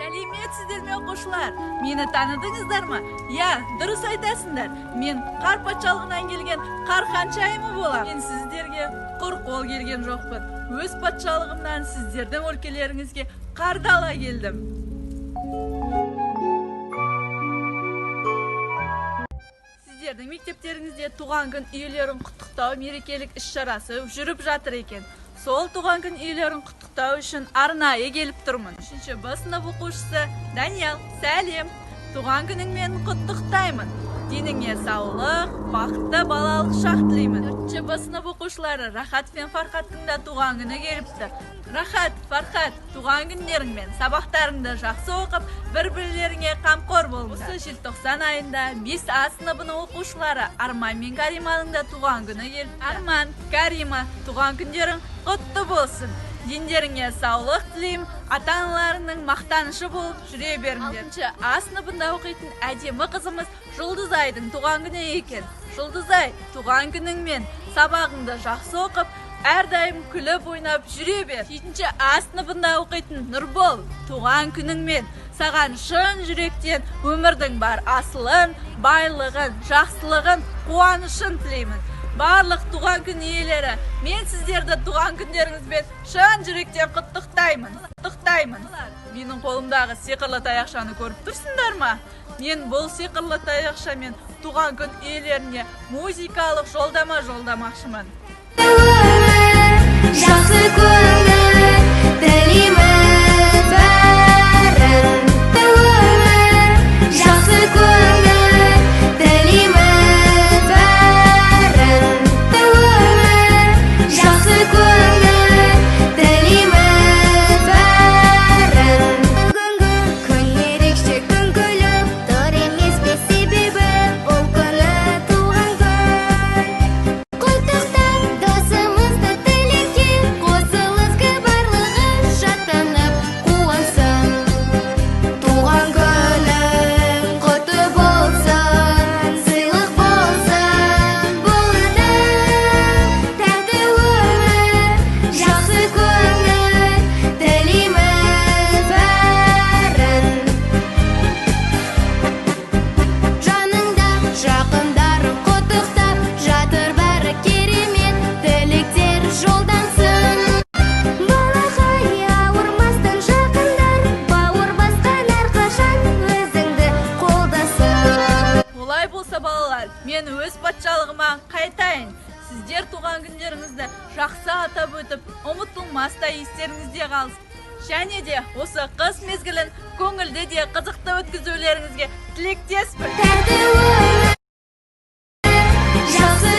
Сәлеметсіздер ме, оқушылар? Мені таныдыңыздар ма? Иә, дұрыс айтасыңдар. Мен Қар патшалығынан келген Қар ханшайымы боламын. Мен сіздерге құр қол келген жоқпын. Өз патшалығымнан сіздердің өлкелеріңізге қарды ала келдім. Сіздердің мектептеріңізде туған күн иелерін құттықтау мерекелік іс-шарасы жүріп жатыр екен. Сол туған күн иелерін құттықтау үшін арнайы келіп тұрмын. Үшінші Б сынып оқушысы Даниял, сәлем! Туған күніңмен құттықтаймын. Деніңе саулық, бақытты балалық шақ тілеймін. Төртінші Б сынып оқушылары Рахат пен Фархаттың да туған күні келіпті. Рахат, Фархат, туған күндеріңмен сабақтарыңды жақсы оқып, бір-бірлеріңе қамқор болыңдар. Осы желтоқсан айында 5 А сыныбының оқушылары Арман мен Кариманың да туған күні келіпті. Арман, Карима, туған күндерің құтты болсын. Дендеріңе саулық тілеймін, ата-аналарыңның мақтанышы болып жүре беріңдер. Алтыншы А сыныбында оқитын әдемі қызымыз Жұлдызайдың туған күні екен. Жұлдызай, туған күніңмен сабағыңды жақсы оқып, әрдайым күліп ойнап жүре бер. Жетінші А сыныбында оқитын Нұрбол, туған күніңмен саған шын жүректен өмірдің бар асылын, байлығын, жақсылығын, қуанышын тілеймін. Барлық туған күн иелері, мен сіздерді туған күндеріңізбен шын жүректен құттықтаймын. Құттықтаймын. Менің қолымдағы сиқырлы таяқшаны көріп тұрсыңдар ма? Мен бұл сиқырлы таяқшамен туған күн иелеріне музыкалық жолдама жолдамақшымын. Өмір, жақсы көңіл тілейміз бәрін. Өмір, жақсы көңіл тілейміз бәрін. Өмір, жақсы көңіл тілейміз бәрін. Бүгінгі күн ерекше, күн күліп тұр емес пе? Себебі бұл күні туған күн. Құттықтап досымызды, тілекке қосыл ізгі, барлығы шаттанып қуансын. Туған күнің құтты болсын, сыйлық болсын бұл күнің. Тәтті өмір, жақсы көңіл тілейміз бәрін. Жаныңда жақындарың құттықтап жатыр, бәрі керемет тілектер жолдансын. Балақай, ауырмастан жақындар бауыр басқан, әрқашан өзіңді қолдасын. Олай болса, балалар, мен өз патшалығыма қайтайын. Сіздер туған күндеріңізді жақсы атап өтіп, ұмытылмастай естеріңізде қалсын. Және де осы қыс мезгілін көңілді де қызықты өткізулеріңізге тілектеспін. Тәтті өмір, жақсы